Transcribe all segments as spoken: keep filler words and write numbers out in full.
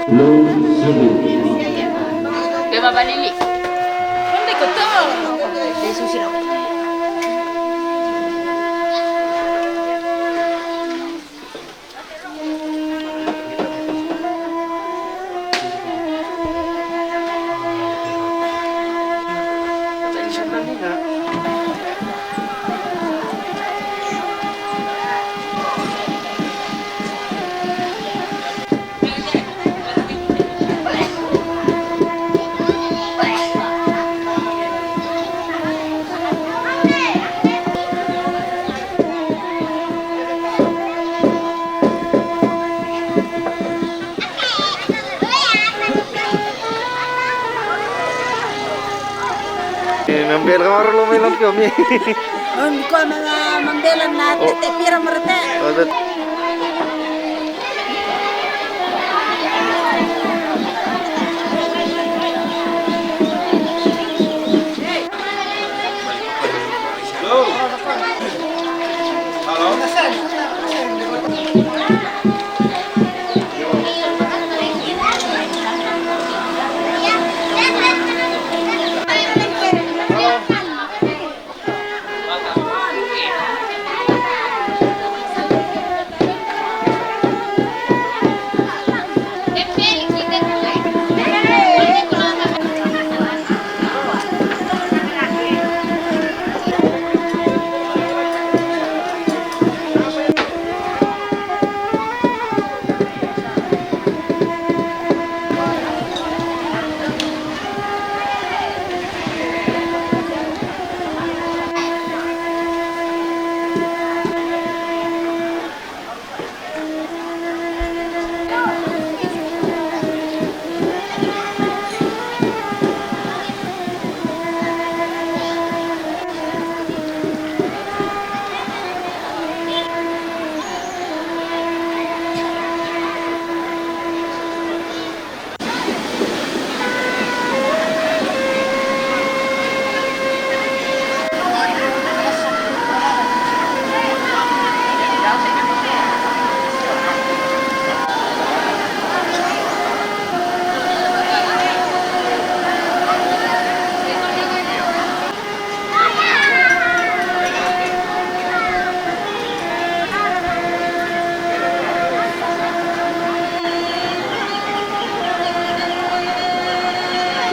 Lu subuh. Mambela ka maro lo mai lampi, Om. Om, ko mga mambela na. Oh. Tete pira marate. Oh, tet-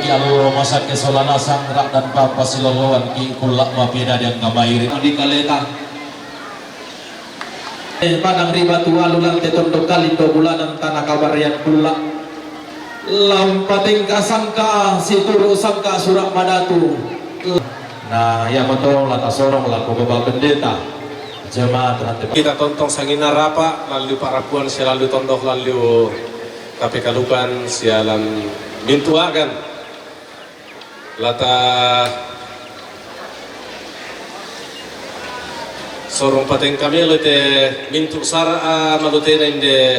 Allo masakke sola nasang, ra'dan pampa siloloanki, kulla mapeda diangka mairi. Di kaleta. Eh, padang ri batu alu lante tondok kalindo bulanan tanah kabarean kulla. Laung patengka sangka situru sangka sura madatu. Nah, iya mato la tasorong lako Bapak Pendeta. Jemaat nanti. Kita tontong sanginna rapa, lalu parapuan sia lalu tondok lalu kapekalukan sia lan mintuakan. La tasorong patengka melo te mintu sara a malutena inde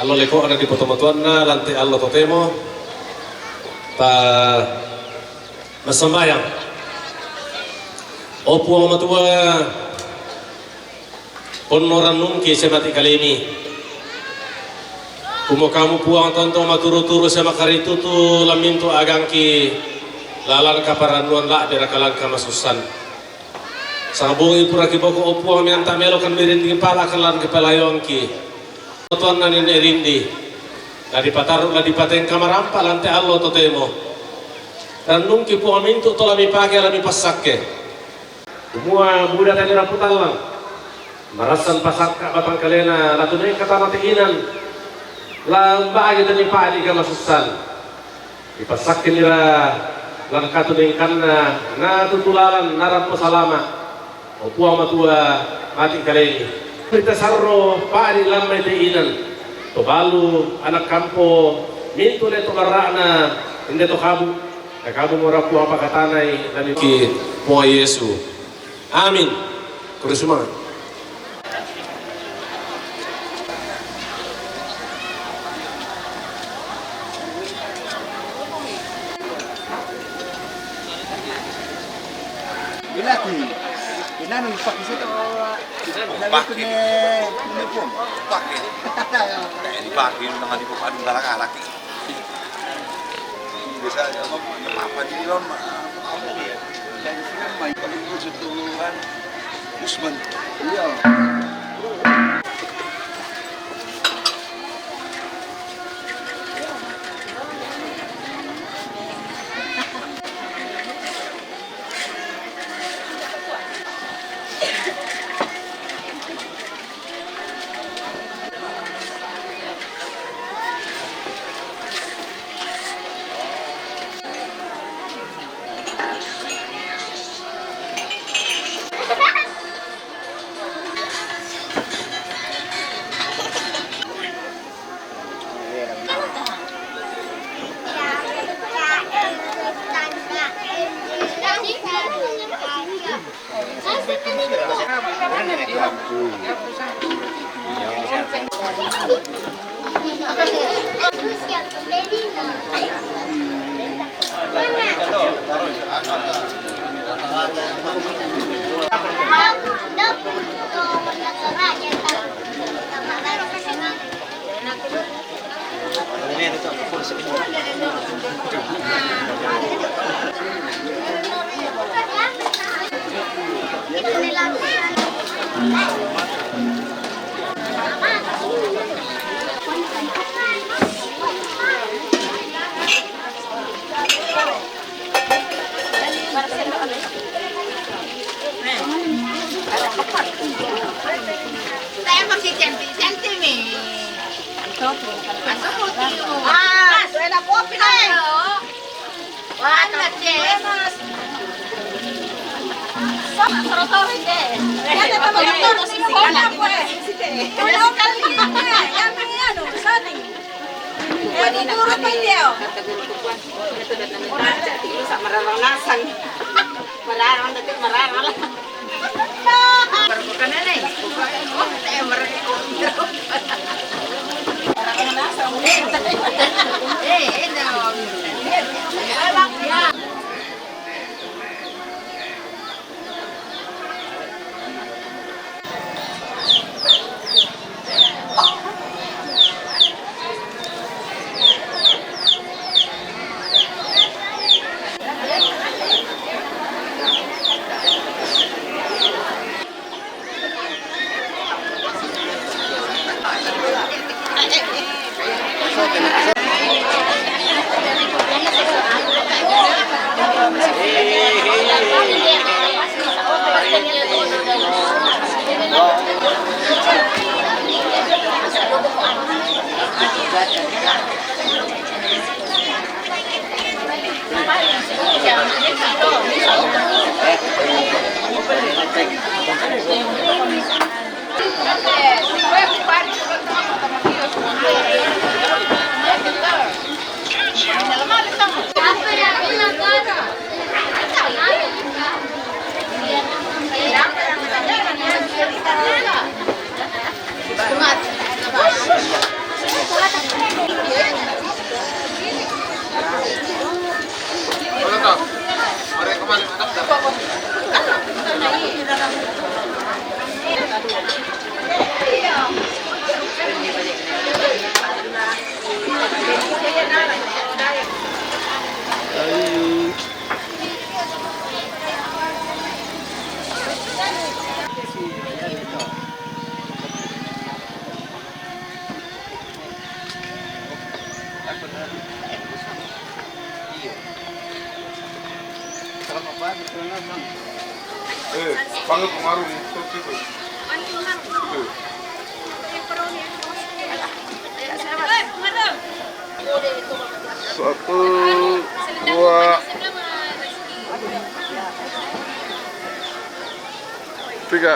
allo leko'na dipotomotuanna lante allo totemo. Ta massambayang. O Puang Matua, ponno rannungki sia mati kalemi. Kumua kamu Puang tonto maturu-turu sia makaritutu lamintu agangki lalan kaparannuan la'bi raka lan kamasussan. Sangbongi pura kiboko o Puang mianta melokan mirinding pala kan lan kepalayoangki. Tuanna nenne rindi. La dipataru la dipatengka marampa lante allo totemo. Rannungki Puang mintu to la mipake la mipassakke. Kumua buda tani raputallang. Marassan pasakka batang kalena la tunai katana te inan. La mbage tani padi kamasussan. Ipasakkenira lan katunengkanna na tutulalan narampo salama. O Puang Matua, mati kalemi. Pita sarro padi lammai te inan. To balu anak kampo mintu le to garra'na inde to kabu. Nakabu mora Puang pakatanai nami ki Puang Yesu. Amin. Kuri sumanga. Ilaki. Ina. Pakai. Pakai. Pakai. Nah, ini pakai, nang ini pakai galak-galak. Biasa aja, apa, apa di dalam, apa, apa, ya. Usman. Iya. Saya masih cantik-cantik nih. Masuk, masuk. Ah, sudah ada kopi nih. Wah, ada, Cek. Sama sorot-sorot, Cek. Ada teman-teman, sini kopi apa, eh? Kalau kali ini, yang ini, anu, sorry. Wadi na kami. Sa mararanasan. Mararang dati, mararang lang. Mararanasan. Eh, eh, no. Eh, panggil pengaruh ni, betul, betul. Eh. Satu, dua, tiga.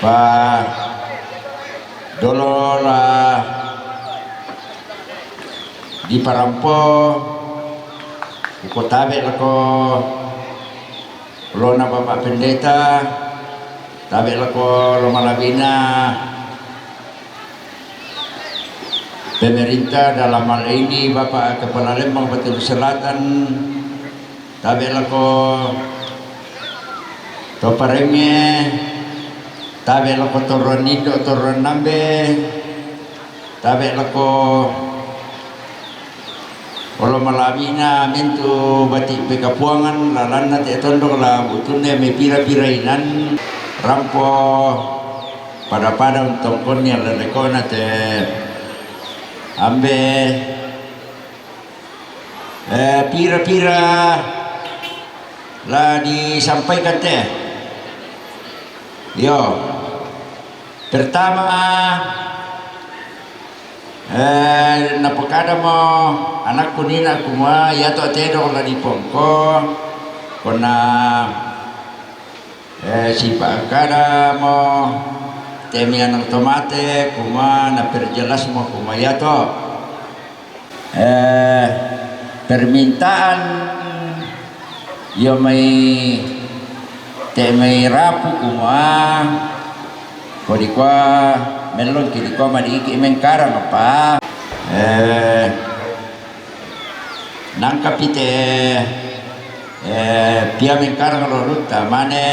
Pa dolo la diparampo, uko tabe' lako lona Bapak Pendeta, tabe' lako lo malabina pemerintah, dalam hal ini Bapak Kepala Lembang Batu Selatan, tabe' lako to parenge, tabe' lako torron indo, torron nambe, tabe' lako olo malabina mentu bati' pekapuangan, lalanna te tondok la butunna me pira-pira inan rampo pada-pada untongkonni alla rekona te ambe. Eh, pira-pira la disampaikan te. Yo, pertama, eh, napokadamo anakku nina kumua, yato tedo la dipongko, kona Eh, sipakadamo te mianang tomate, kuma naperjelasmo kuma yato. Eh, permintaan yo mai te mai rapu kuma, ko dikua mellongki dikua madiki mengkarang apa. Eh, Nangkapi te, eh, pia mengkarang lo lutta mane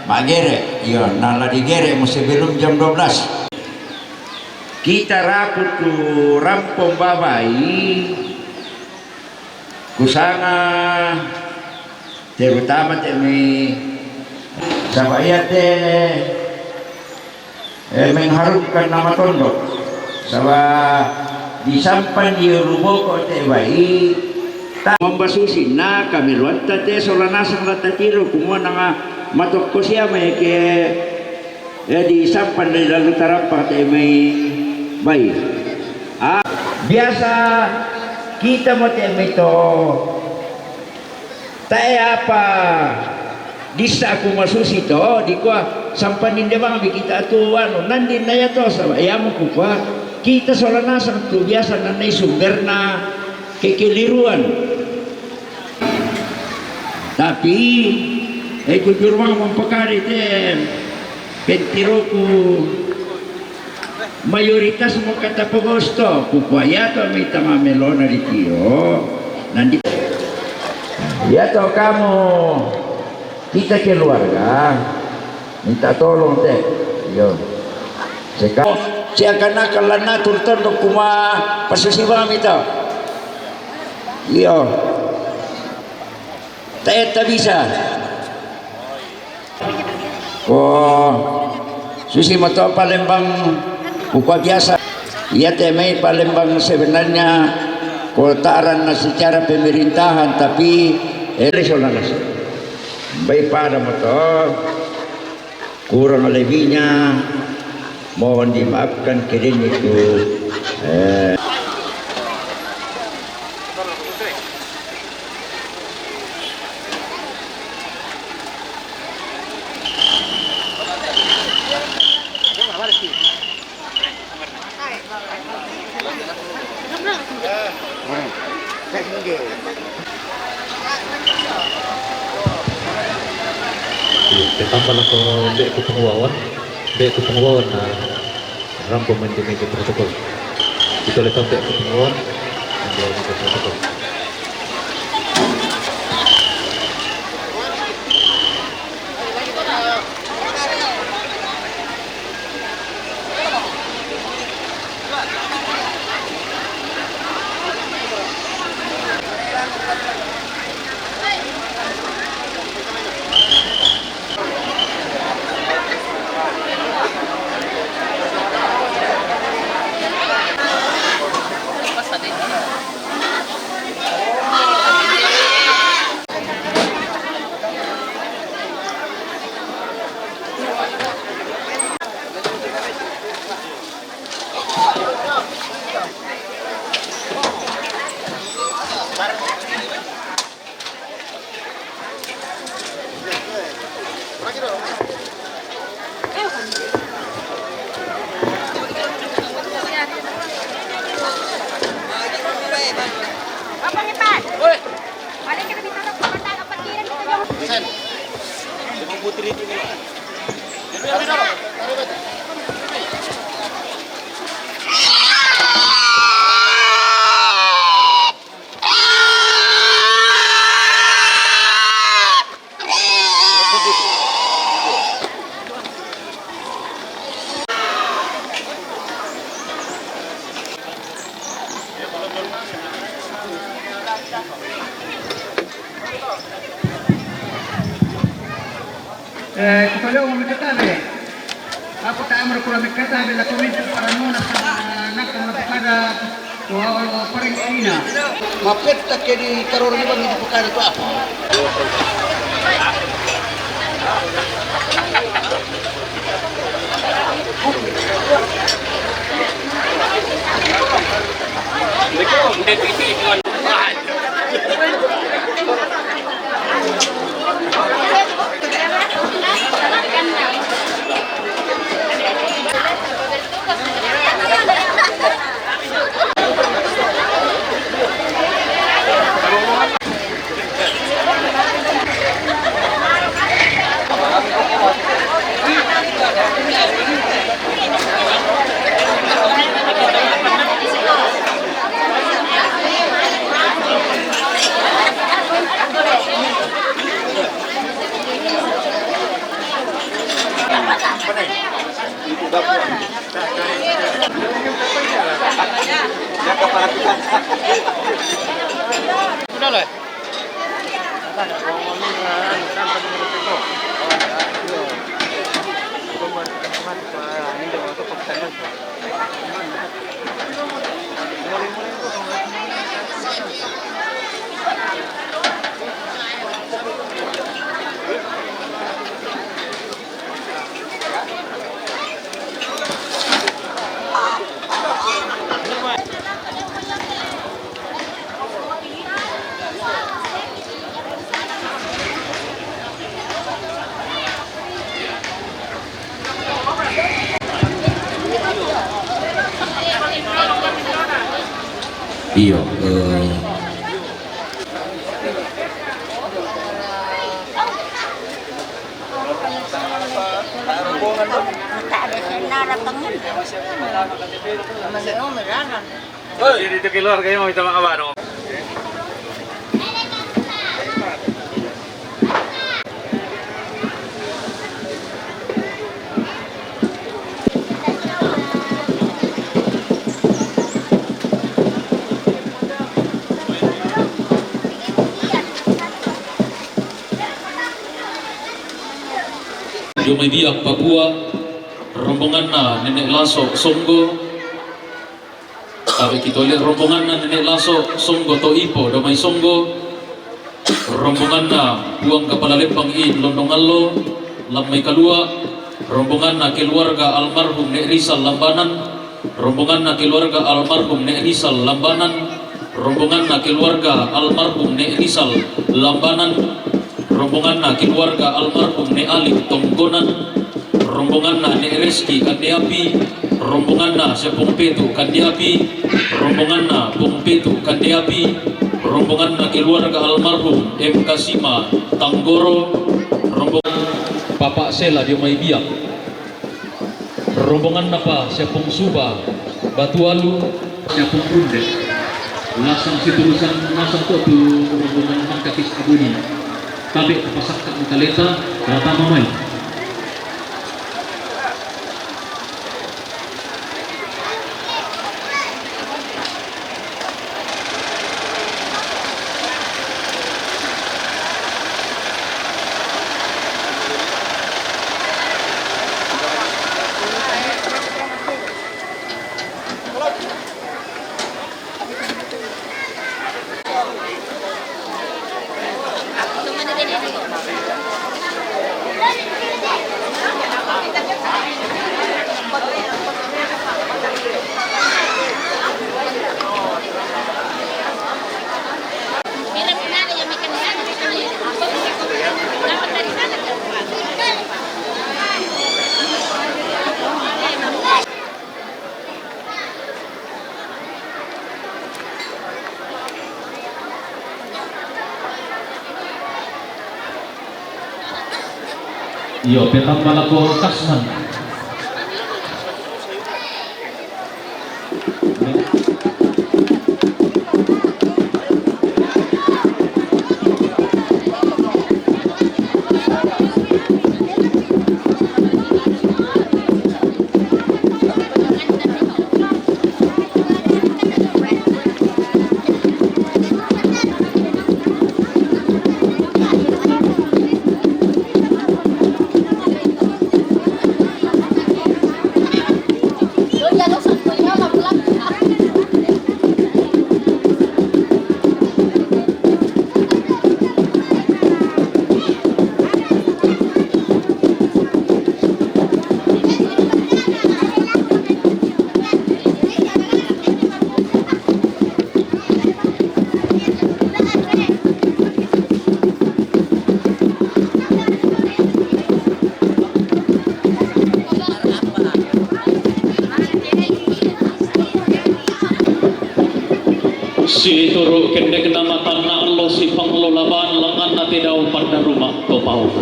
magere, iyo, nala digere mo sebelum jam dua belas. Kita rapu tu rampong babai, Kusanga terutama te mai saba' iate, eh, mengharumkan nama tondok. Saba' disampan di ruboko te bai ta mambasusi na kameloanta te sola nasang la tatiro kumua nanga matokko sia mai ke, eh, disampan dai lalu tarampak te mai bai. Ah, biasa kita mo te mai to. Tae apa dissa aku masusi to, dikua sampan ninde bang bikita tu anu, nandin na ia to, saba' iamu kukua, kita sola nasang tu biasa nannai sumberna kekeliruan. Tapi, eh, jujur bang mampakari te, pentiroku, mayoritas mo kata pagosto, kukua ia to mai tama melona di tio, nandi. Ia to kamu, kita keluarga, minta tolong te, iyo. Seka-, seakan-akan la natur tondok kuma pasusi bang mi to. Iyo. Tae tabisa. Ko susi mato Palembang, kukua biasa. Ia te mai Palembang sebenarnya ko ta'ranna secara pemerintahan, tapi, eh, sola nasang. Bai pada mato. Kurang lebihnya mohon dimaafkan kedeniku. Eh. Tetamba lako mbe'ku penguawan, mbe'ku penguawan na rampo mende-mende protokol. Itu lepa mbe'ku penguawan, mende-mende protokol. Eh, kutoleo mamekatabe. Aku ta amro kura mekatabe la komentar para nona sa nakka mapakada to pareng ina. Mapetta ke di karoro ni bang di pakada to apa? Iyo, eh, Jadi itu keluarga yang minta maaf, no. Dio mai Biak Papua, rombonganna Nenek Laso Songgo. Tabe' kitole rombonganna Nenek Laso Songgo to Ipo do mai Songgo. Rombonganna Puang Kepala Lembang i Londong Allo, lan mai Kalua', rombonganna keluarga almarhum Nek Rizal Lambanan, rombonganna keluarga almarhum Nek Rizal Lambanan, rombonganna keluarga almarhum Nek Rizal Lambanan, rombonganna keluarga almarhum Nek Alif Tongkonan, rombonganna Nek Reski Kandeapi, rombonganna Sepong Petu Kandeapi, rombonganna Pong Petu Kandeapi, rombonganna keluarga almarhum M Kasima Tanggoro, rombongan Papa Sela dio mai Biak, rombonganna pa Sepong Suba Batualu, Sepong Runde. Lasang situlusan nasang to tu rombongan mangkakis abuni. Tabe' tapasakka' kaleta, tama mai. Iyo, petamba lako Kasman. Situru' kendekna matanna allo sipanglo labaan langnganna te dao paddaruma' to paona.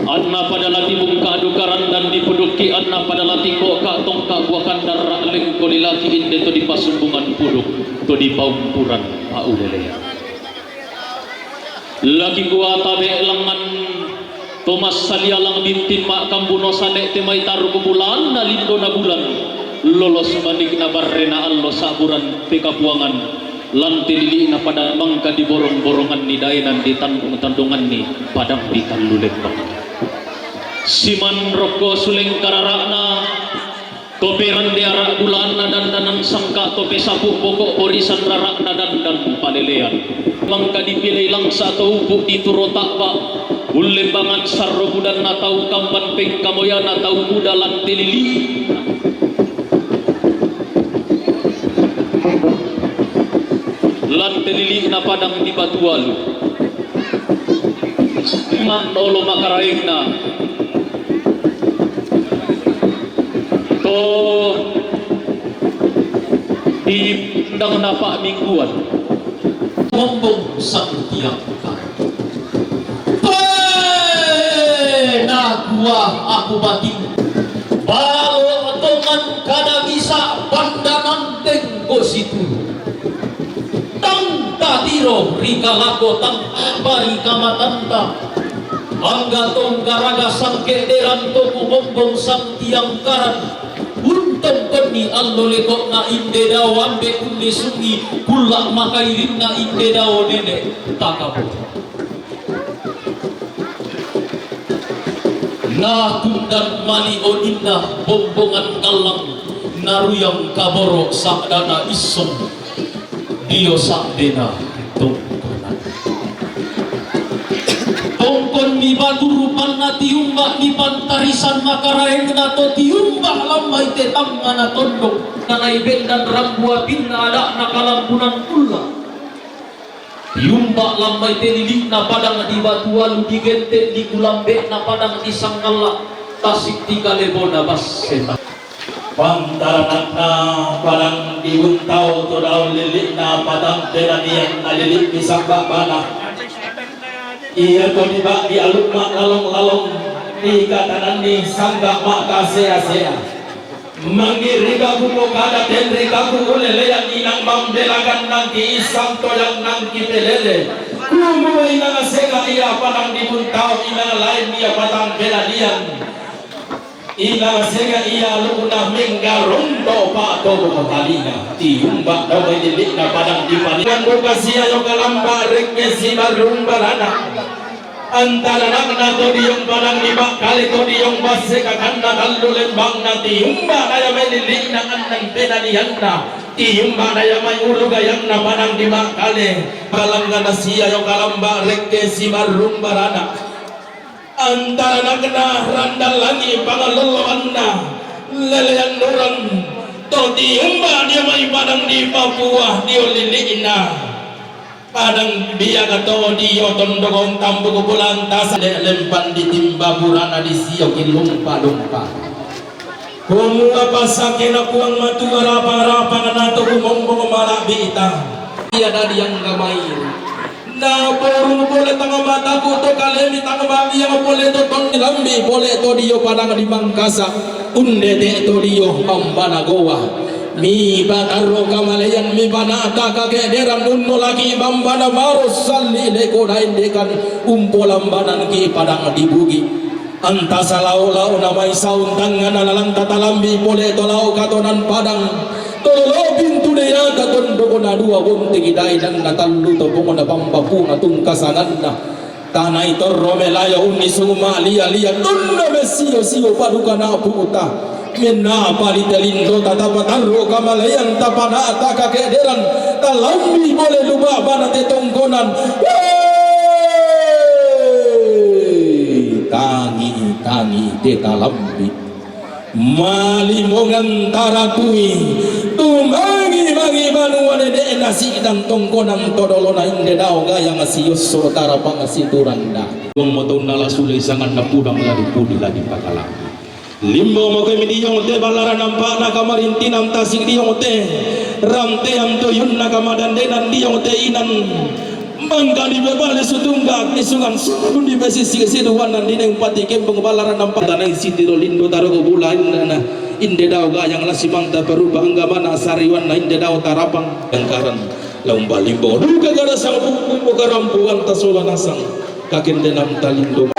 Anna pada la tibungka' duka randan dipudukki', anna pada la tinggo'ka' tongka' buakan darra' lengko lilaki inde to dipasumbungan puduk, to dipaumpuran paulelean. Laki kua tabe' langngan to massalia lang bintin ma'kambuno sane' te mai taruk bulaanna lindona bulan, lolos manikna barrena allo sa'buran pekapuangan, Lan te lili'na padang mangka di borong-boronganni daenan di tandung-tandunganni padang di tallu lembang. Siman rokko suleng karara'na, to perande ara' bulaanna dandanan sangka, to pesapu boko' borisan rara'na dandan palelean. Mangka dipilei langsa to upu' di turo ta'ba, ullembangan sarro budanna tau kamban pengkamoyana tau buda lan te lili'. Lan te lili'na padang di Batualu. Man olo makaraengna to di undang napa mingguan. Mombong sang tiang. Weh, nakua aku batin, balo' tongan kada bisa pandanan tenggo situru. Tang tatiro ri kalako tang bari kamatanta. Angga tong garaga sangke deran to kumombong sang tiang karan. Untong penni allo leko'na inde dao ambe' kunni sungi kulla' makairinna inde dao nene' takabo. Nakundan mali oninna bombongan kallang, naruyang kaboro' sa'dana issong dio sa'dena tongkonan. Tongkon mibatu rupanna tiumba' mipantarisan makaraengna to tiumba' lammai te tangngana tondok, nanai bendan rambu apinna ada'na kalambunan kulla'. Tiumba' lammai te lili'na padang di Batualu, digente' di kulambe'na padang di Sangalla', tasik di kalebona basse ta. Pantaranakna padang di Buntao to dao lili'na padang penanian na lili' di samba' bana. Ia to di ba'di alukma lalong-lalong di katananni sangga' maka sea-sea. Mangirikaku pokada tenrikaku ulelean inang mambelakan nangki isang toyang nangki pelele. Kumua inang senga ia padang di Buntao inang lain ia padang pelalian. Inang senga ia luna menggarondo patobo talinga. Tiumba dao mai lili'na padang di panian buka sia yo kalamba rekke sibarung barana. Antaranakna to diong padang di Makkale to diong basse kakanna tallu lembangna tiumba daya mai lili'na annan penanianna tiumba daya mai ulu gayangna padang di Makkale. Kalanggana sia yo kalamba rekke simarrung barana. Antaranakna randallangi pangaloloanna lelean nurang to tiumba dio mai padang di Papua dio lili'na. Padang biaga to dio tondokon tambuku bulan tasa de' lempan di timba burana di sio kilumpa-lumpa. Kumua pasakena Puang Matua rapang-rapang na to kumombong mala'bi'ta. Ia dadi anggamai. Na porung pole tanga mataku to kalemi tanga mabiang pole to tonni lambi pole to dio padang di Mangkasa. Undete to dio pambana goa. Mipatarro kamalean, mipanata kake'deran, unnolaki bambana maro salli leko naendekan umpolambananki padang di Bugi. Antasa lao-lao namai saung tangngana lalanta talambi pole to lao katonan padang. Tololo pintu deata tondokona dua bontegi daenanna tallu topongona pambapunga tungkasanganna. Tanai torro melayo unni suma lia-lia tunna mesio-sio paduka napu'ta. Menna pali telindo tatapatarro kamalean tapana'ta kake'deran talambi pole luba bana te tongkonan. Wee! Tangi-tangi te talambi. Malimongan taratui, tumangi-mangi banua nene'na si'dang tongkonan todolona inde dao gayang siosso tarapang situranda. Wong motounna la sule sanganna pudang la dipudi la dipakalambi. Limbo mokemi diong te ballaran ampa'na kamarintinan tasik diong te rantean toyunna kamadandenan diong te inan. Mangkani bebale sutungga isungan sudun di besi sigi siduan nan dineng pati kembung balaran nampa tanai sitiro lindo taroko bula innana inde dao gayang lasi mangta perupa anggamana sariwanna inde dao tarapang dengkaran laung balimbo duka gara sang buku buka rampuan tasola nasang kakendenan talindo.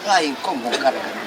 Kai ko mo kare kare.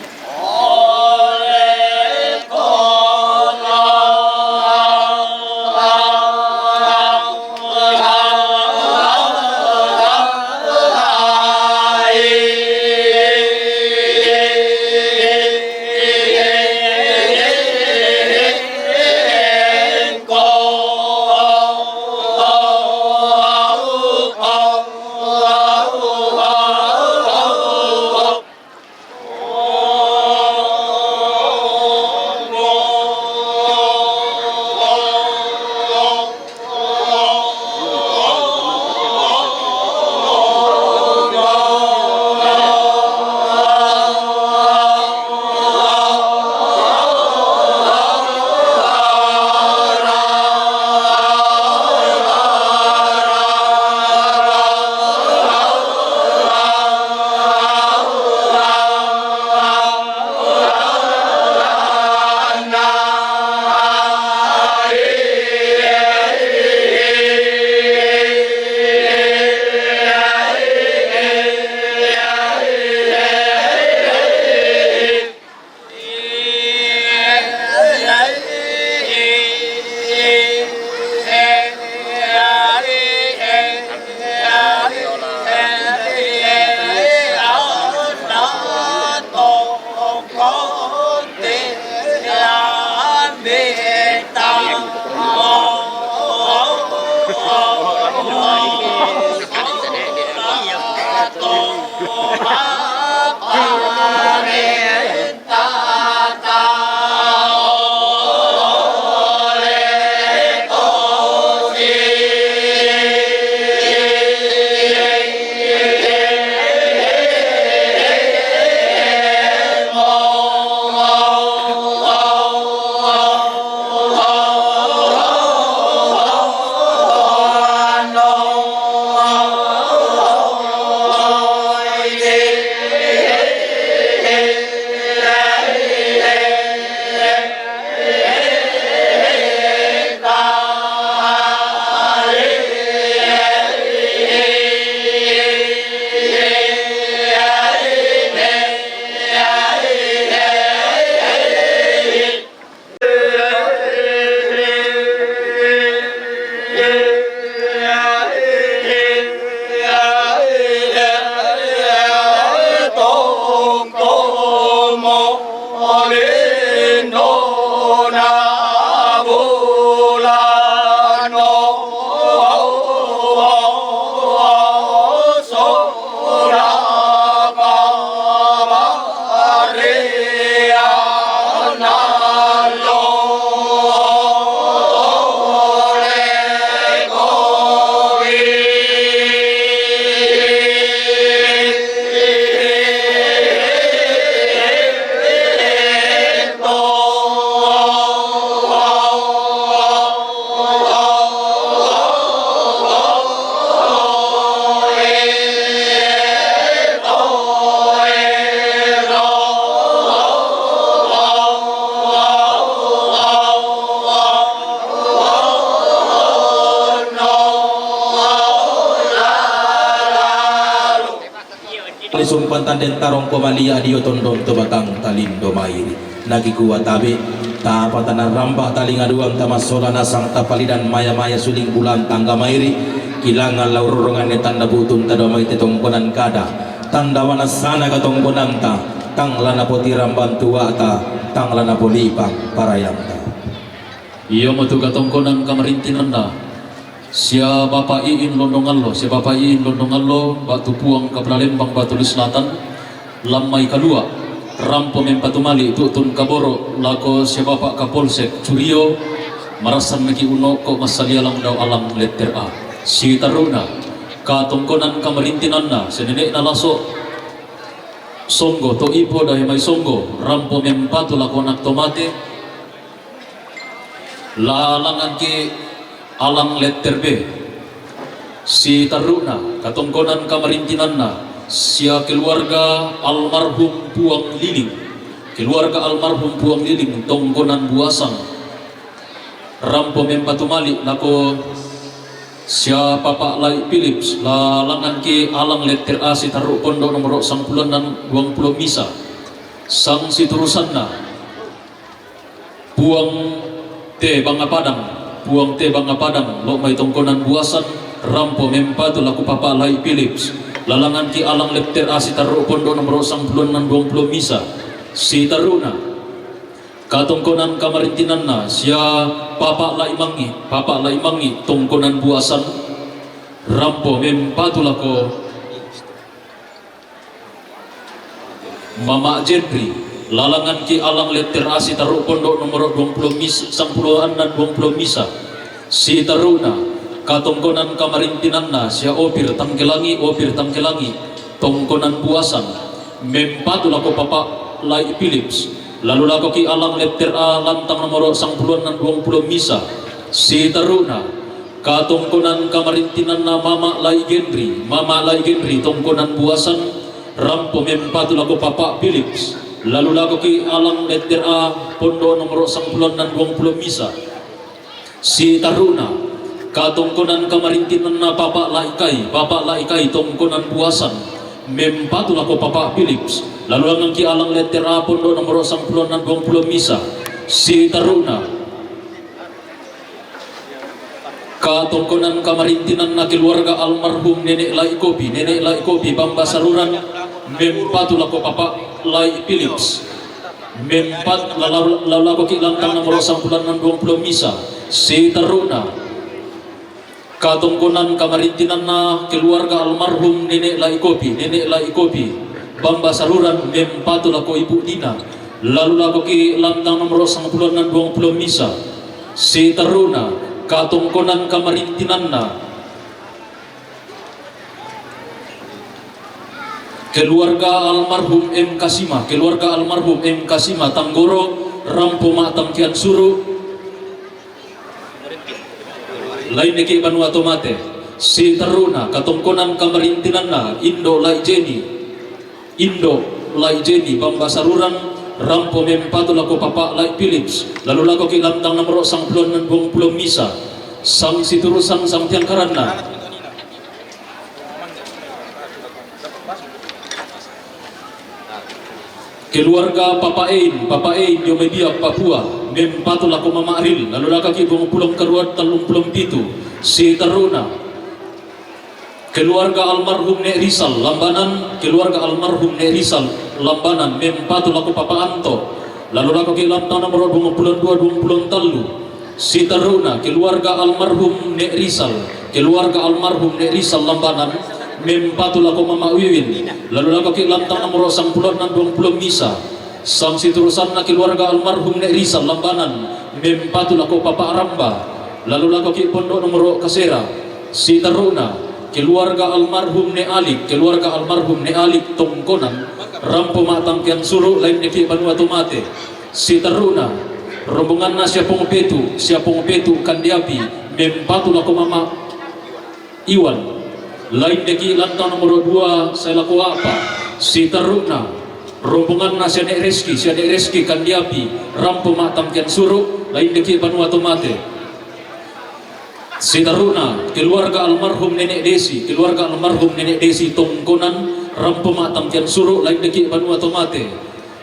Sumpan tanden tarong ko malia dio tondon to batang talindo mairi. Naki kua tabe, tapa tanan ramba talinga duan tamasola nasang tapalidan maya-maya suling bulan tangga mairi. Kilangan lau rorongan ne tanda butun tado mai te tongkonan kada. Tanda mana sana ka tongkonanta, tang lana poti ramban tuata, tang lana polipang parayanta. Ia motu katongkonan kamarintinanna sia Bapa Iin Londongallo, sia Bapa Iin Londongallo, Batu Puang Kaplalembang Batu Selatan, lammai kalua, rampo mempatumali tu'tun kaboro lako sia Bapa Kapolsek Curio, marassan meki unokko massalialang dao alang letter A. Sitarru'na katongkonan kamarintinanna sia nene'na Laso Songgo, to ipo dahe mai Songgo, rampo mempatu lako anak to mate, Lalangangki alang letter B. Sitarru'na katongkonan kamarintinanna sia keluarga almarhum Puang Liling, keluarga almarhum Puang Liling tongkonan Buasang, rampo mempatumali lako Sia Papa Lai Philips, lalangan ki alang letter A, si tarru' pondo' nomoro' sangpulo annan duang pulo misa. Sang siturusanna, Puang Te Bangapadang, Puang Te Bangapadang, lo' mai tongkonan Buasan, rampo mempatu lako Papa Lai Philips, lalangan ki alang letter A, si tarru' pondo' nomoro' sangpulo annan duang pulo misa. Si tarru'na, katongkonan kamarintinanna sia Papa Lai Mangi', Papa Lai Mangi', tongkonan Buasan, rampo mempatu lako Mama Jenri, lalangan ki alang letter A, si tarru' pondo' nomoro' duang pulo mis-, sangpulo annan duang pulo misa. Si tarru'na, katongkonan kamarintinanna sia Opir Tangkelangi', Opir Tangkelangi', tongkonan Buasan, mempatu lako Papa Lai Philips, lalu lako ki alang letter A, lantang nomoro' sangpulo annan duang pulo misa. Si tarru'na, katongkonan kamarintinanna Mama Lai Genri, Mama Lai Genri, tongkonan Buasan, rampo mempatu lako Papa Philips, lalu lako ki alang letter A, pondo' nomoro' sangpulo annan duang pulo misa. Si tarru'na, katongkonan kamarintinanna Papa Lai Kai, Papa Lai Kai, tongkonan Buasan, mempatu lako Papa Philips, lalu langan ki alang letter A, pondo' nomoro' sangpulo annan duang pulo misa. Si tarru'na, katongkonan kamarintinanna keluarga almarhum Nenek Lai Kopi, Nenek Lai Kopi, Bamba Saruran, mempatu lako Papa Lai Philips. Mempat-, lalu, lalu lako ki lantang nomoro' sangpulo annan duang pulo misa. Si tarru'na, katongkonan kamarintinanna keluarga almarhum Nenek Lai Kopi, Nenek Lai Kopi, Bamba Saruran, mempatu lako Ibu Dina, lalu lako ki lantang nomoro' sangpulo annan duang pulo misa. Si tarru'na, katongkonan kamarintinanna keluarga almarhum M Kasima, keluarga almarhum M Kasima, Tanggoro, rampo ma'tangkian suru', lain deki' banua tomate. Si tarru'na, katongkonan kamarintinanna Indo' Lai Jeni, Indo' Lai Jeni, Bamba Saruran, rampo mempatu lako Papa Lai Philips, lalu lako ki lantang nomoro' sangpulo annan duang pulo misa. Sang siturusan, sang tiangkaranna, keluarga Papa Ein, Papa Ein, dio mai Biak, Papua, mempatu lako Mama Ril, lalu lako ki duang pulo karua tallung pulo pitu. Si tarru'na, keluarga almarhum Nek Rizal Lambanan, keluarga almarhum Nek Rizal Lambanan, mempatu lako Papa Anto, lalu lako ki lantang nomoro' duang pulo dua, duang pulo tallu. Si tarru'na, keluarga almarhum Nek Rizal, keluarga almarhum Nek Rizal Lambanan, mempatu lako Mama Wiwin, lalu lako ki lantang nomoro' sangpulo annan duang pulo misa. Sang siturusanna, keluarga almarhum Nek Rizal Lambanan, mempatu lako Papa Ramba, lalu lako ki pondo' nomoro' kasera. Si tarru'na, keluarga almarhum Nek Alik, keluarga almarhum Nek Alik, tongkonan, rampo ma'tangkian suru', lain deki' banua tomate. Si tarru'na, rombonganna sia Pong Petu, sia Pong Petu Kandiapi, mempatu lako Mama Iwan, lain deki' lantang nomoro' dua sae lako a'pa'. Si tarru'na, rombonganna sia Nek Reski, sia Nek Reski Kandiapi, rampo ma'tangkian suru', lain deki' banua tomate. Si tarru'na, keluarga almarhum Nenek Desi, keluarga almarhum Nenek Desi, tongkonan, rampo ma'tangkian suru', lain deki' banua tomate.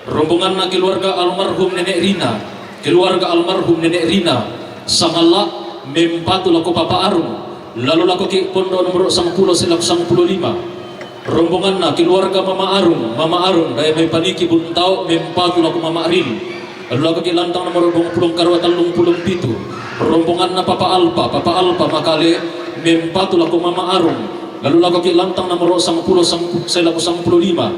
Rombonganna keluarga almarhum Nenek Rina, keluarga almarhum Nenek Rina, sangalla', mempatu lako Papa Arung, lalu lako ki pondo' nomoro' sangpulo sae lako sangpulo lima. Rombonganna keluarga Mama Arung, Mama Arung, dae mai Paniki Buntao, mempatu lako Mama Ril, lalu lako ki lantang nomoro' duang pulo karua tallung pulo pitu. Rombonganna Papa Alpa, Papa Alpa Makale, mempatu lako Mama Arung, lalu lako ki lantang nomoro' sangpulo sang-, sae lako sangpulo lima.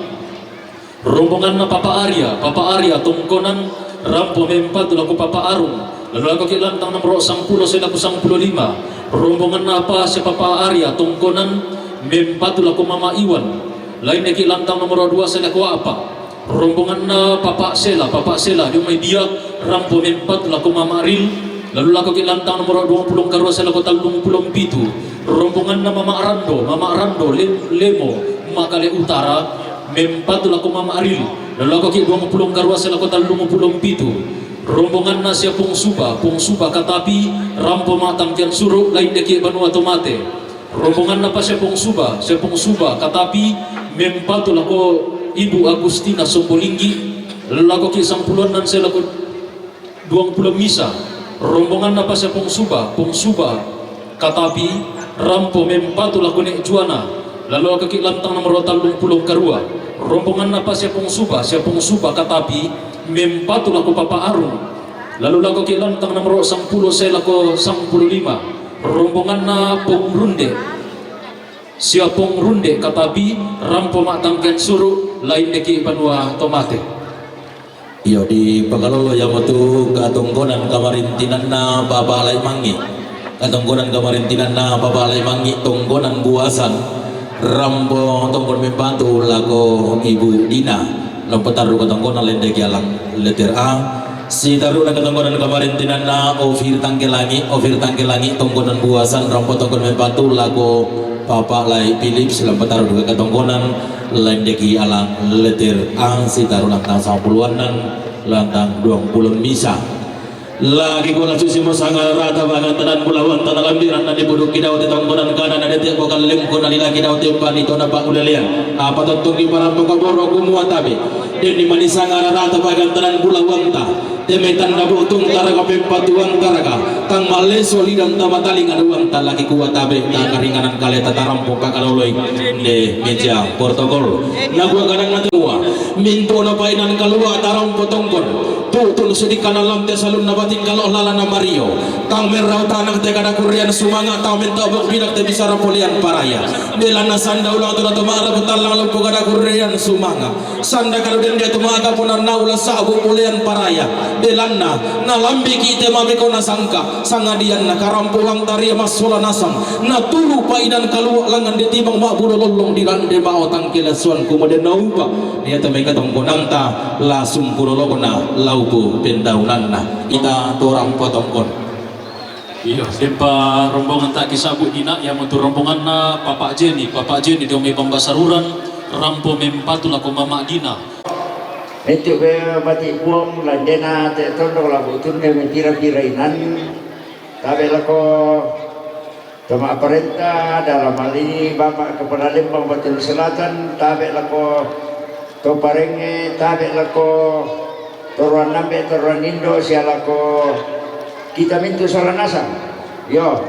Rombonganna Papa Arya, Papa Arya tongkonan, rampo mempatu lako Papa Arung, lalu lako ki lantang nomoro' sangpulo sae lako sangpulo lima. Rombonganna apa sia Papa Arya tongkonan, mempatu lako Mama Iwan, lain deki' lantang nomoro' dua sae lako a'pa'. Rombonganna Papa Sela, Papa Sela dio mai Biak, rampo mempatu lako Mama Ril, lalu lako ki lantang nomoro' duang pulo karua sae lako tallung pulo pitu. Rombonganna Mama Rando, Mama Rando Lem-, Lemo, Makale Utara, mempatu lako Mama Ril, lalu lako ki duang pulo karua sae lako tallung pulo pitu. Rombonganna sia Pong Suba, Pong Suba katapi, rampo ma tangkian suru, lain deki banua to mate. Rombonganna pa sia Pong Suba, sia Pong Suba katapi, mempatu lako Ibu Agustina Sombolinggi, lako ki sangpuluannan sia lako duang pulo misa. Rombonganna pa sia Pong Suba, Pong Suba katapi, rampo mempatu lako Nek Juana, lalo lako ki lantang nomor tallung pulo karua. Rombonganna pa sia Pong Suba, sia Pong Suba katapi, mempatu lako Papa Arung, lalo lako ki lantang nomor sangpulo sia lako sangpulo lima. Rombonganna Pong Runde, sia Pong Runde katapi, rampo ma tangkian suru, lain deki banua to mate. Iyo, dipakalolo iamotu katongkonan kamarintinanna Papa Lai Mangi. Katongkonan kamarintinanna Papa Lai Mangi, tongkonan Buasan. Rampo tongkon mempatu lako Ibu Dina. Lampu taru katongkonan lain deki alang. Letter A. Sitaruna katongkonan kamarintinanna Ofir Tangkelangi, Ofir Tangkelangi, tongkonan Buasan, rampo tongkon mempatu lako Papa Lai Philips, lampu taru duka katongkonan lain deki alang. Letter A, sitaru lantang sangpuluannan, lantang duang pulo misa. Lagi kula susi mo sanga rata bagan tanan bulawanta na lambiran na dipuduk kidau te tongkonan kana na dete bokal lemko na lila kidau te pani tona pa ulelean. Apa totong di parampo kaboro kumua tabe. Deni mani sanga rata bagan tanan bulawanta. Temetan na butung taraga pempatuan taraga. Tang maleso lidan tama talinga duan talaki kua tabe ta karinganan kale tatarampo pakaloloi. De meja protokol. Na kua kadang na tua. Mintu na painan kalua tarampo tongkon. Tutun sedikana lam te salun na bating kalo lala na Mario. Tang merau tanak te kada kurian sumanga tang minta buk binak te bisara polian paraya. Belana sanda ulang tu na tumara betalang lumpu kada kurian sumanga. Sanda kalu dende tu maka puna naula sabu pulean paraya. Belanna, na lambi ki te mabeko na sangka, sangadian na karampuang taria masula nasang, na tulu paidan kalua langan ditimang ma bulo lollong di lande ma otang kilasuan kumode naupa. Nia te mai katongkonanta, lasung pulolokona, laupu pendaunanna. Ita torang potongkon. Iyo, dempa rombongan ta kisabut Dina, iamotu rombonganna Papa Jeni, Papa Jeni diomi pambasaruran, rampo mempatu lako Mama Dina. Itu be bati buang landena te tondok labu tunne me pira-pira inan. Tabe lako toma parenta dalam hal ini Bapak Kepala Lembang Batu Selatan, tabe lako to parenge, tabe lako toruan nambe, toruan indo, sia lako kita mintu salah nasang. Yo,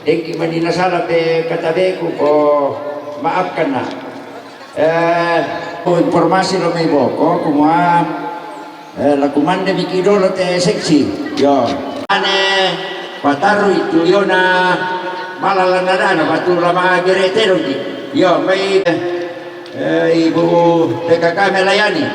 dengki mani nasala pe katabeku ko maafkan na. Eh, ko informasi lo mai boko, kumua, eh, laku mande miki dolo te seksi. Yo. Ane, patarui tu yona, malala nadana, batu lama gere tedongki. Yo, mai, eh, Ibu P K K melayani.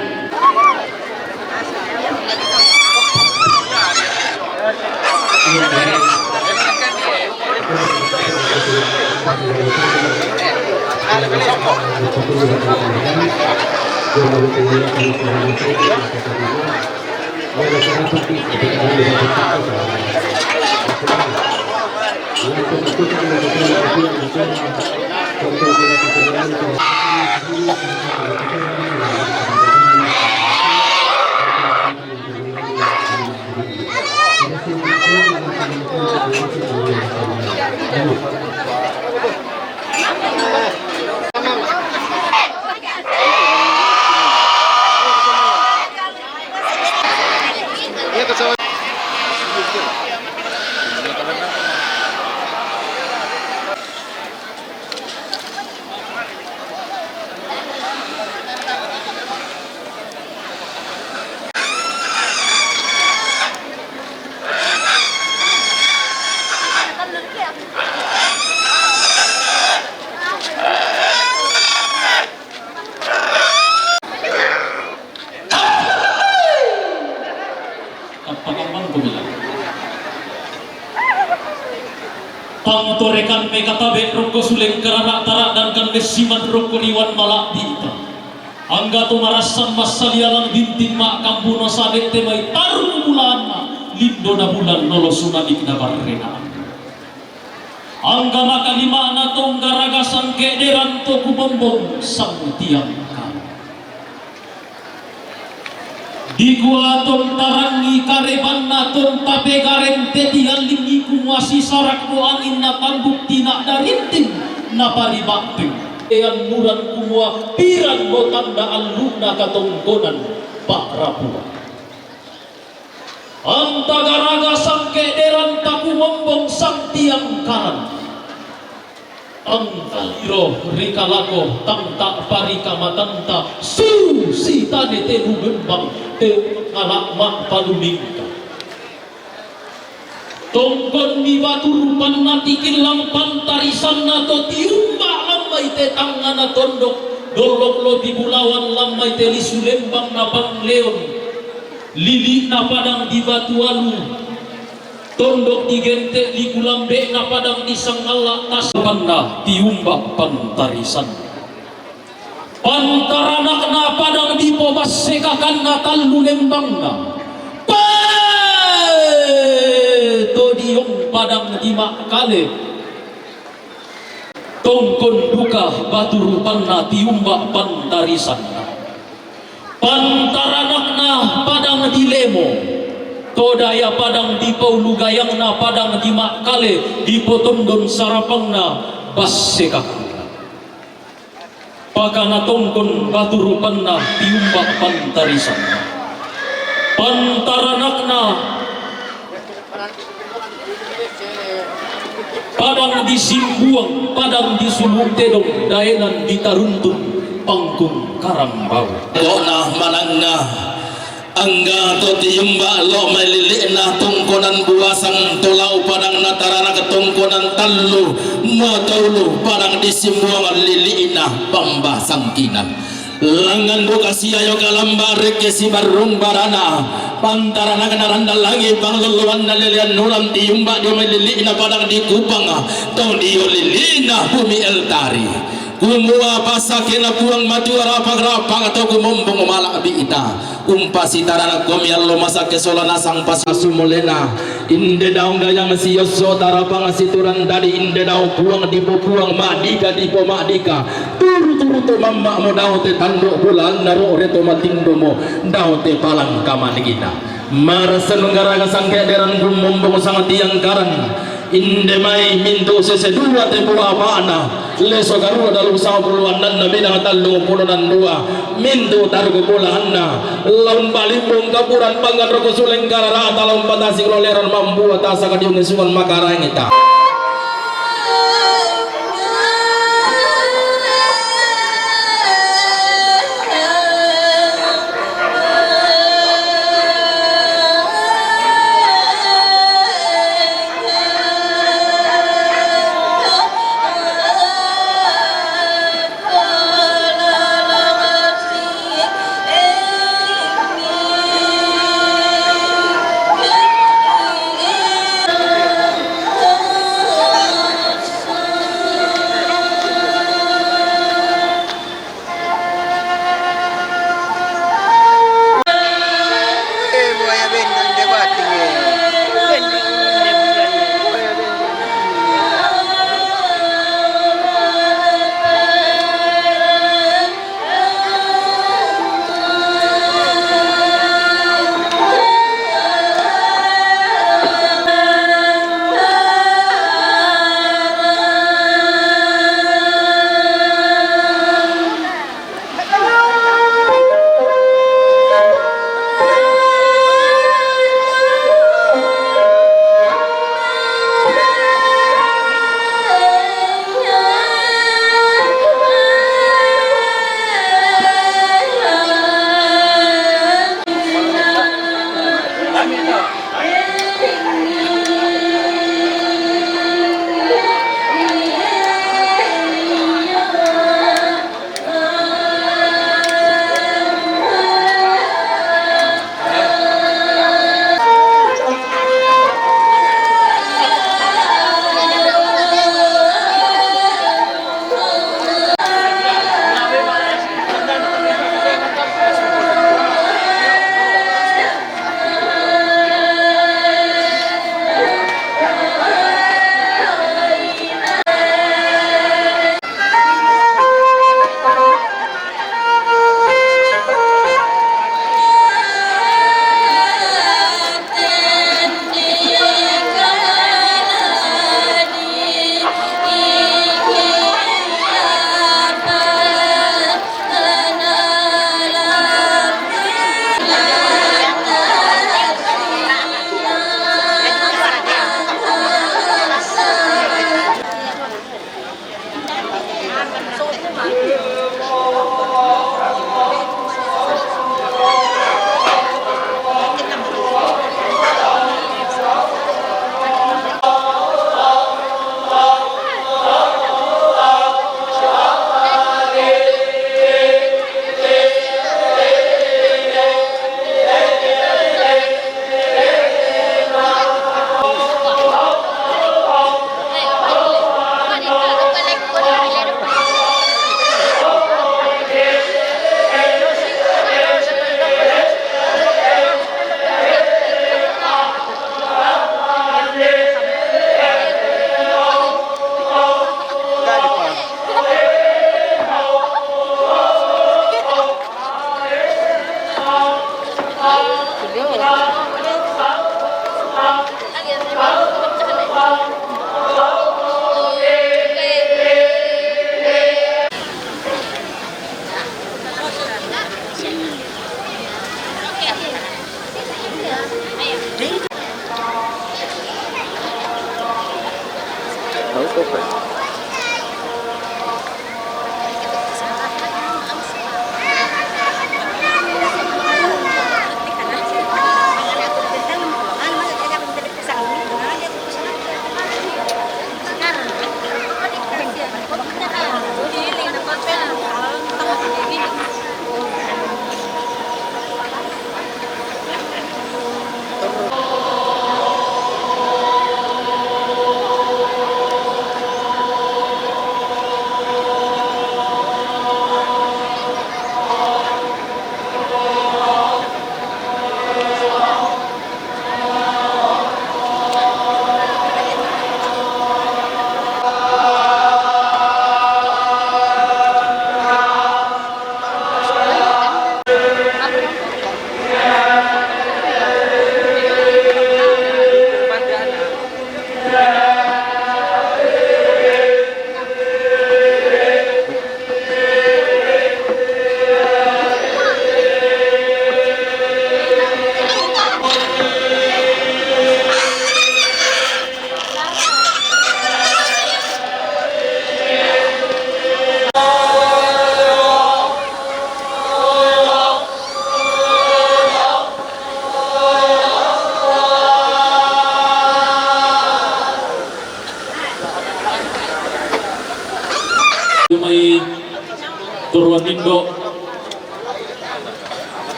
Apa kau mampu bilang? Pangtorekan me katabe rokko suleng karana taradangkan messiman rokko liwan malabbi ta. Angga to marassan massalialang bintin makkambuno sade te mai tarung bulanna, lindona bulan nolo sunanik na barrena. Angga makalimana tongga raga sangkederan to kubombong samutiang kami. Dikua ton tarangi karebanna ton tapegareng te tiallingi kumua sisarak do angin na tambuk tina darintin na paribakpeng. Ean muran kumua piran do tanda allu'na katongkonan pa'rapuan. Anta garaga sangke deran takumombong sang tiangkaran. Angkal iro rikalako tangta parikamatanta susi tane te lubembang te ngalak ma'palumingka. Tongkon mi batu rupanna tikillang pantarisanna to tiumba lammai te tangngana tondok, dollok lo tibulawan lammai te lisu lembang na pangleon, lili'na padang di batu alu, tondok digente' liku lambe'na padang di sangalla' tasapanna tiumba pantarisan. Pantaranakna padang di pobassekakanna tallu lembangna. Pe to diong padang di ma'kale. Tongkon duka batu rupanna tiumba pantarisanna. Pantaranakna padang di lemo, to daya padang di paulu gayangna padang di ma'kale di potondon sarapangna bassekakna. Pakana tongkon batu rupanna tiumba pantarisanna. Pantaranakna padang di Simbuang, padang di Sumutedong, daenan di Taruntun, pangkung Karambau. Ko'na manangnga, angga to tiumba lo' mai lili'na tongkonan buasang to lau padangna taranak tongkonan tallu, matoulu padang di Simbuang lili'na pamba sangkinan. Langngan duka siayo kalamba rekke sibarrung barana, pantaranakna randa langi' panglolloanna lelean nuran tiumba dio mai lili'na padang di Kupang, to dio lili'na bumi Eltari. Kumua pasakena Puang Matua rapak-rapak to kumombong mala'bi'ta. Umpasitaranak komi allo masakke sola nasang pas sumulena. Inde dao gayang siosso tarapang siturang dadi, inde dao puang dipopuang, ma'dika dipoma'dika. Turu-turu to mamma'mo dao te tando bulaanna, ro're to matindomo dao te palangka manigina. Marassenung garaga sangke' deran gummombong sang tiangkaran. Inde mai mintu' sese dua te buapa'na. Leso garua dalu sangpulo annanna minang tallung pulo nan dua, mintu' taruk bulaanna, la umpalimbung kapuran pangngan roko suleng karara'ta, la umpatasik roleran mambua tasaka diungi sungan makarangita.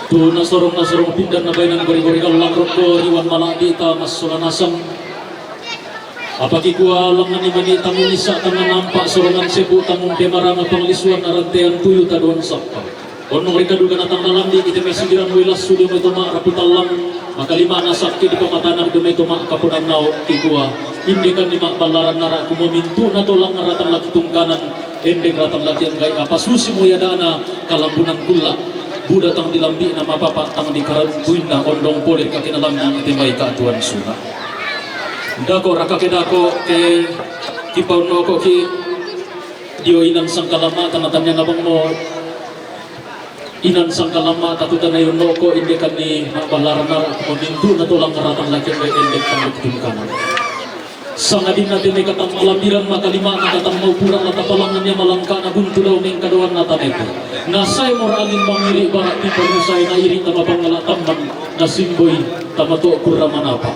Tu nasorong-nasorong pindan na bayanan gori-gori gallang rokko riwan mala'bi ta massola nasang. Apa kikua langngan ni mani tangung issa tangnga nampa sorongan sebu tangung pemarama panglisuan na rantean tuyu taduan sappa. Onnong ri kaduka na tang nalambi ki te mai sigiran wai lassu dio mai toma rapu tallang, makalimana sakke di pamatana dio mai toma kapodan nao kikua. Indekan ni ma'ballaran nara kumo mintu na tolang ratan laki tungkanan, endek ratan laki anggai apa susi mo yadana kalambunan kulla. Buda tang di lambi na mapapa tang di karambuinna ondong pole kake na lambi te mai ka tuan suna. Dako rakake dako ke kipaunoko ki dio inan sangkalamma tana tanya nabang mo. Inan sangkalamma tatu tana yonoko indekan ni ma'ballaran nara kumo mintu na tolang ratan laki anggai endek tang di tungkanan. Sangadinna te mai katang malambiran makalimana katang maupuran la tapalangan ia malangkana buntu dao mengkadoanna tanete. Na sae mora angin mangiri bara tipa musae na iri tama pangala tamman na simboi tama to kurra manapa.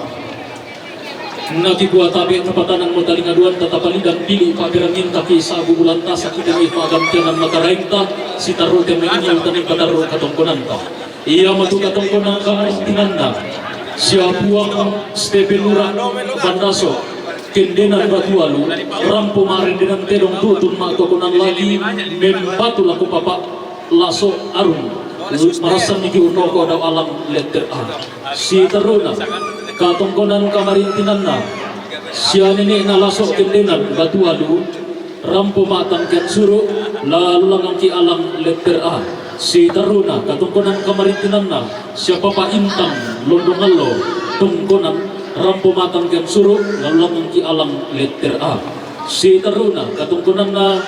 Na kikua tabe tapatanan mo talinga duan tatapalidan pili paberangin taki sabu bulan tasa kita ni pagamtianan matarainta sitarro te mai ini utani patarro katongkonanta. Ia matu katongkonan kamarintinanna sia Puang Stephen Lura Bandaso, kendenan Batualu, rampo marendenan tedong tutun matokonan lagi mempatu lako papa laso arung. Marassan niki unoko dao alang letter A. Siteruna katongkonan kamarintinanna sia nene'na laso kendenan Batualu, rampo ma'tangkean suru, lalu langangki alang letter A. Siteruna katongkonan kamarintinanna sia papa Intang Londongallo tongkonan, rampo ma'tangkean suru, lalu langangki alang letter A. Siteruna katongkonanna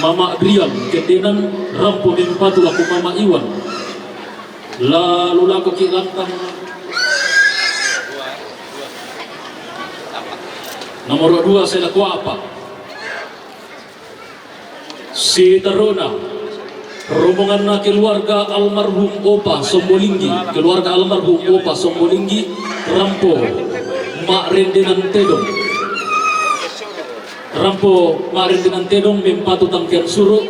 mama Brian kendenan, rampo mempatu lako mama Iwan. Lalu lako ki lantang nomor dua saya lako apa. Siteruna rombonganna keluarga almarhum Opa Sombolinggi, keluarga almarhum Opa Sombolinggi, rampo ma'rendenan tedong. Rampo ma'rendenan tedong mempatu tangkean suru,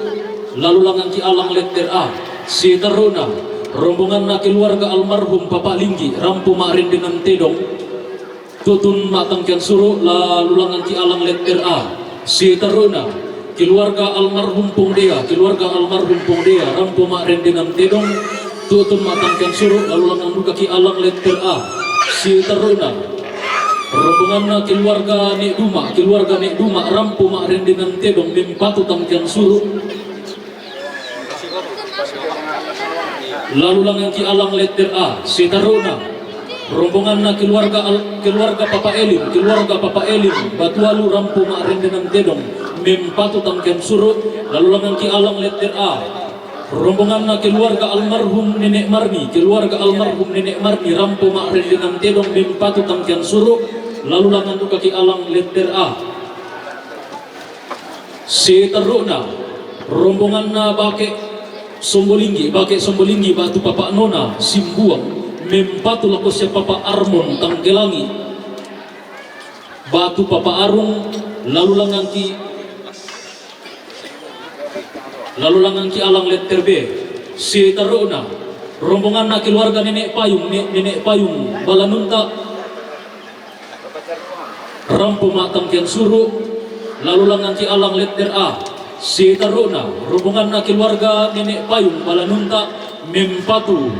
lalu langangki alang letter A. Siteruna rombonganna keluarga almarhum Papa Linggi, rampo ma'rendenan tedong, tutun ma'tangkean suru, lalu langangki alang letter A. Siteruna keluarga almarhum Pongdea, keluarga almarhum Pongdea, rampo ma'rendenan tedong, tutun ma'tangkean suru, lalu langang dukaki alang letter A. Siteruna rombonganna keluarga Nek Duma, keluarga Nek Duma, rampo ma'rendenan tedong, mempatu tangkean suru, lalu langangki alang letter A. Siteruna rombonganna keluarga al-, keluarga Papa Elim, keluarga Papa Elim, Batualu, rampo ma'rendenan tedong, mempatu tangkean suru, lalu langangki alang letter A. Rombonganna keluarga almarhum Nenek Marni, keluarga almarhum Nenek Marni, rampo ma'rendenan tedong, mempatu tangkean suru, lalu langang dukaki alang letter A. Siteruna rombonganna Bake Sombolinggi, Bake Sombolinggi, batu Papa Nona Simbuang, mempatu lako sia Papa Armon Tanggelangi, batu Papa Arung, lalu langangki, lalu langangki alang letter B. Siteruna rombonganna keluarga Nenek Payung, Ne-, Nenek Payung Balanunta, rampo ma'tangkean suru, lalu langangki alang letter A. Siteruna rombonganna keluarga Nenek Payung Balanunta, mempatu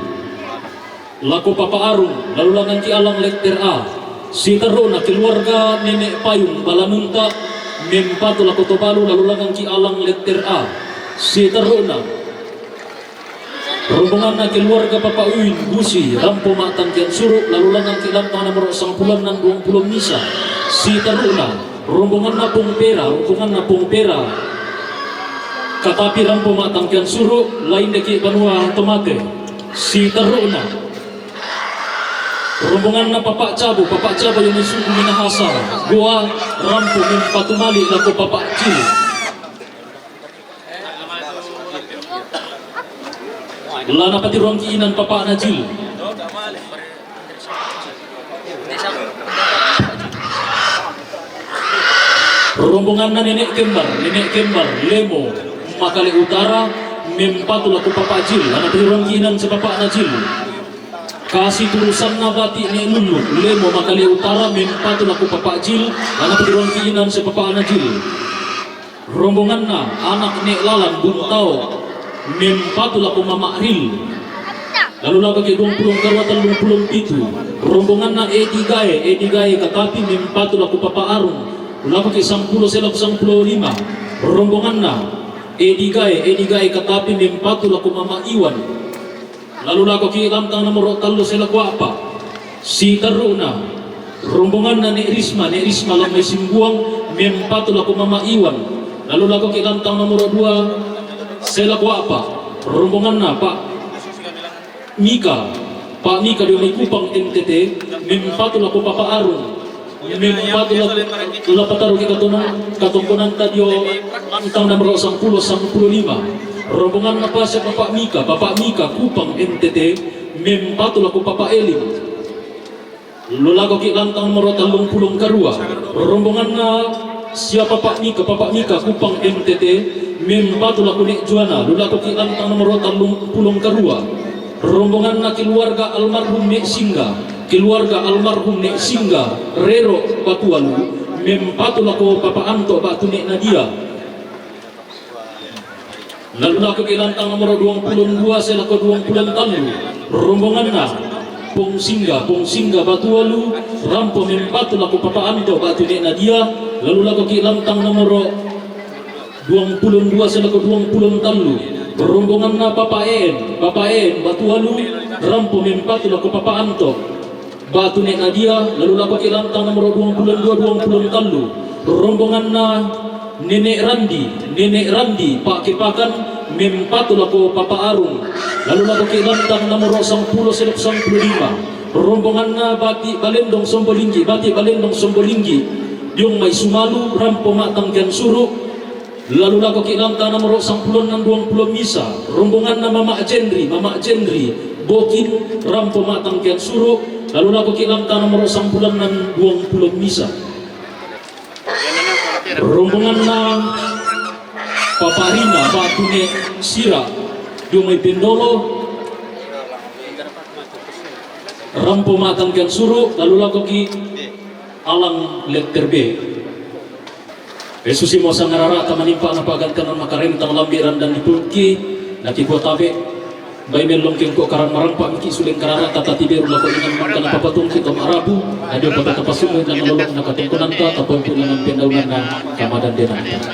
lako Papa Arung, lalu langangki alang letter A. Siteruna keluarga Nenek Payung Balanunta, mempatu lako Tobalu, lalu langangki alang letter A. Siteruna rombonganna keluarga Papa Uin Busi, rampo ma'tangkean suru, lalu langangki lantang nomor sangpulo annan duang pulo misa. Siteruna rombonganna Pong Pera, rombonganna Pong Pera, katapi rampo ma'tangkean suru, lain deki banua tomate. Siteruna rombonganna Papa Cabo, Papa Cabo yang suku Minahasa, Goa, rampo mempatu mali lako Papa Cili. La napatiroangki inan papa'na Cil. Rombonganna Nenek Kembar, Nenek Kembar, Lemo, Makale Utara, Mempatu lako Papa Jil, ana' tiruan kiinan si Papa Najil. Kasi turusanna bati' ne' lulu, lemo makale utara, mempatu lako Papa Jil, ana' tiruan kiinan si Papa Najil. Rombonganna anak ne' lalan buntao, mempatu lako Mama Ril. Lalu lako ke duang pulo karua tallung pulo pitu. Rombonganna Edi Gae, Edi Gae Katapi, mempatu lako Papa Arung. Lalu lako ke sampulo se lako sampulo lima. Rombonganna Edi Gae, Edi Gae Katapi, mempatu lako Mama Iwan. Lalu lako ki lantang nomoro tallu se lako apa. Siterru'na. Rombonganna Ne' Risma, Ne' Risma Lamai Simbuang, mempatu lako Mama Iwan. Lalu lako ki lantang nomoro dua se lako apa. Rombonganna Pak Mika, Pak Mika dio mai Kupang N T T, mempatu lako Papa Arung. Mempatu lako, la pataro ke katonan, katongkonanta dio lantang nomoro sampulo, sampulo lima. Rombonganna pa sia Papa Mika, Papa Mika Kupang N T T, mempatu lako Papa Elim. Lalu lako ki lantang nomoro tallung pulo karua. Rombonganna sia Papa Mika, Papa Mika Kupang N T T, mempatu lako Ne' Juana. Lalu lako ki lantang nomoro tallung pulo karua. Rombonganna keluarga almarhum Ne' Singga, keluarga almarhum Ne' Singga, Rero Batualu, mempatu lako Papa Anto batu Ne' Nadia. Lalu lako ki lantang nomoro duang pulo dua se lako duang pulo tallu. Rombonganna Pong Singga, Pong Singga Batualu, rampo mempatu lako Papa Anto batu Ne' Nadia. Lalu lako ki lantang nomoro duang pulo dua se lako duang pulo tallu. Rombonganna Papa En, Papa En Batualu, rampo mempatu lako Papa Anto batu Ne' Nadia. Lalu lako ki lantang nomoro duang pulo dua, duang pulo tallu. Rombonganna Nenek Randi, Nenek Randi Pak Kepakan, mempatu lako Papa Arung. Lalu lako ki lantang nomoro sampulo se lako sampulo lima. Rombonganna Bati' Balendong Sombolinggi, Bati' Balendong Sombolinggi, diong mai Sumalu, rampo ma'tangkian suru'. Lalu lako ki lantang nomoro sampulo enneng, duang pulo misa. Rombonganna Mama Jenri, Mama Jenri Bokin, rampo ma'tangkian suru'. Lalu lako ki lantang nomoro sampulo enneng, duang pulo misa. Rombonganna Papa Rina batu Ne' Sira, diong mai Pendolo, rampo ma'tangkian suru'. Lalu lako ki alang letter B. Yesus imo sangarara'ta manimpa na pagantengan makarentang lambi' randan dipulki, nakikua tabe', bai mellong kengko karang marampa' miki' suleng karara'ta tatiberu lako inang mangka napapatungki to ma'rabu, adio pada tapasumu inang lolong nakatengkonanta, tapompu inang pendaunanna kamadandenanta.